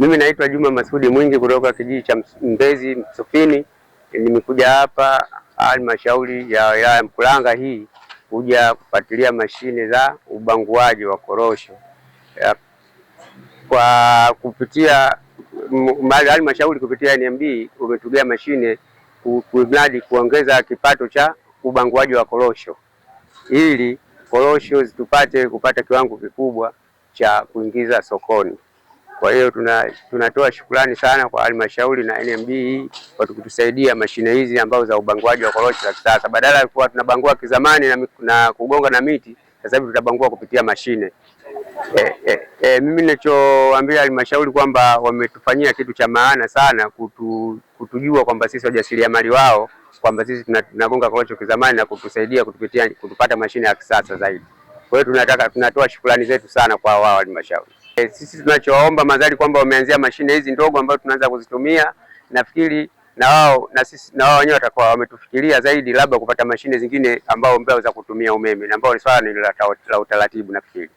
Mimi naitwa Juma Masudi Mwingi kutoka kijiji cha Mbezi Msufini. Nimekuja hapa halmashauri ya wilaya ya Mkuranga hii kuja kufuatilia mashine za ubanguaji wa korosho ya, kwa kupitia halmashauri kupitia NMB umetugea mashine kumradi kuongeza kipato cha ubanguaji wa korosho ili korosho zitupate kupata kiwango kikubwa cha kuingiza sokoni. Kwa hiyo tunatoa shukrani sana kwa halmashauri na NMB kwa kutusaidia mashine hizi ambazo za ubanguaji wa korosho za kisasa. Badala ya kuwa tunabangua kizamani na kugonga na miti, sasa hivi tutabangua kupitia mashine. Mimi ninachoambia halmashauri kwamba wametufanyia kitu cha maana sana kutujua kwamba sisi wajasiriamali wao kwamba sisi tunagonga korosho kizamani na kutusaidia kutupitia kutupata mashine ya kisasa zaidi. Kwa hiyo tunatoa shukrani zetu sana kwa wao halmashauri. Sisi tunachowaomba madhari kwamba wameanzia mashine hizi ndogo ambazo tunaanza kuzitumia, nafikiri na wao na sisi na wao wenyewe watakuwa wametufikiria zaidi, labda kupata mashine zingine ambao mbao za kutumia umeme na ambao ni swala ni la utaratibu nafikiri.